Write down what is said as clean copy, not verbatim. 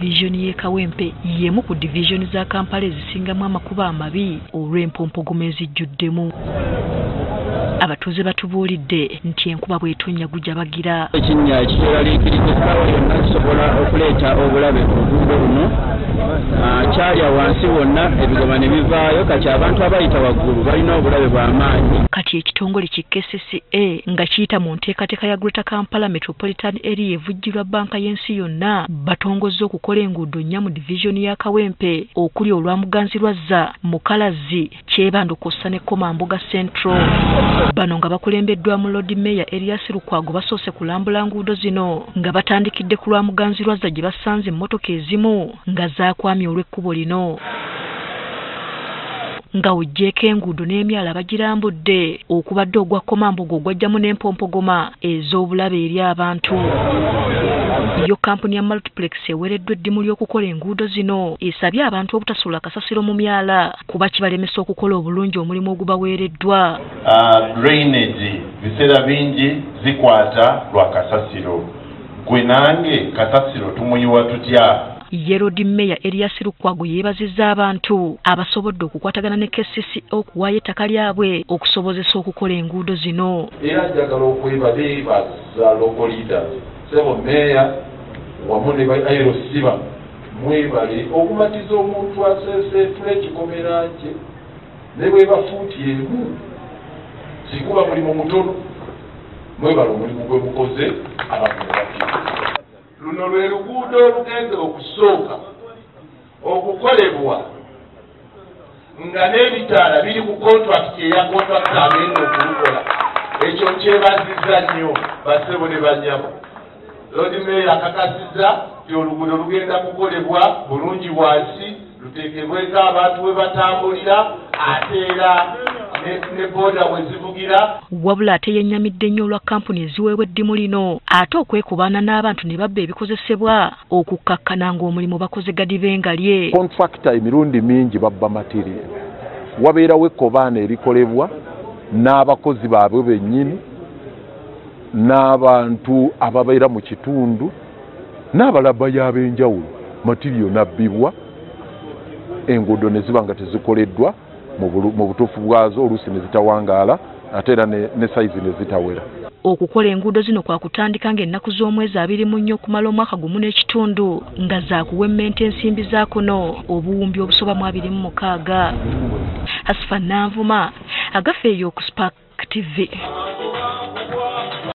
Divizoni y'e Kawempe y'emu ku divizoni za Kampala ezisingamu amakubo amabi olw'empompogoma ezijjuddemu. Abatuuze batubuulidde nti enkuba bw'etonnya gujabagira. Ekinnya ekitweraliikiriza essaawa yonna kisobola okuleeta obulabe ku luguudo luno. Kyalya wansi wonna ebigoma ne bivaayo, kati abantu abayita waggulu balina obulabe bw'amaanyi. Kati ekitongole ki KCCA nga kiyita mu nteekateeka ya Greater Kampala Metropolitan Area evujjirwa bbanka y'ensi yonna batongozza okukola enguudo nnya mu divizoni ya Kawempe okuli olwa Muganzirwazza, Mukalazi, Kyebando kw'ossa ne Komamboga Central. Bano nga bakulembeddwamu Lord Mayor Erias Lukwago basoose kulambula nguudo zino nga batandikidde ku lwa Muganzirwazza gye basanze emmotoka ezimu nga zaakwamye olw'ekkubo lino. Nga oggyeeko enguudo n'emyala bagirambudde okubadde ogwa Komamboga ogwajjamu n'empompogoma ez'obulabe eri abantu. Yo kampuni ya Multiplex eweereddwa eddimu ly'okukola enguudo zino esabye abantu obutasuula kasasiro mu myala kuba kibalemesa okukola obulungi omulimu ogubaweereddwa. Drainage biseera bingi zikwata lwa kasasiro, gwe nange kasasiro tumuyiwa tutya? Ye Lord Mayor Erias Lukwago yeebazizza abantu abasobodde okukwatagana ne KCCA okuwaayo ettaka lyabwe okusobozesa okukola enguudo zino. Era njagala okwebaza local leaders, ssebo meeya wamu ne ba LC mwebale okumatiza omuntu aseeseetula ekikomera kye ne bweba fuuti emu sikuba mulimu mutono, mwebale omulimu gwe mukoze abantu bakira. Luno lwe luguudo olugenda okusooka okukolebwa nga n'ebitaala biri ku contract eya contract agenda okulukola. Ekyo nkyebazizza nnyo bassebo ne bannyabo. Lord Mayor akakasizza nti oluguudo lugenda kukolebwa bulungi wansi, luteekebweko abantu we batambulira ate era ne booda we zivugira. Wabula ate yennyamidde nnyo olwa kampuni eziweebwa eddimu lino ate okwekubaana n'abantu ne babba ebikozesebwa okukkakkana ng'omulimu bakoze gadibengalye. Contractor emirundi mingi babba material, wabeerawo ekkobaana erikolebwa n'abakozi baabwe bennyini n'abantu ababeera mu kitundu n'abalabayo ab'enjawulo, material n'abbibwa, enguudo ne ziba nga tezikoleddwa mu butuufu bwazo, oluusi ne zitawangaala ate era ne sayizi ne zitawera. Okukola enguudo zino kwa kutandika ng'ennaku z'omwezi 24 okumala omwaka 1.5 nga zaakuwemmenta ensimbi za kuno obuwumbi obusoba mu 26. Hasfa Nanvuma, Agafeeyo ku Spark TV.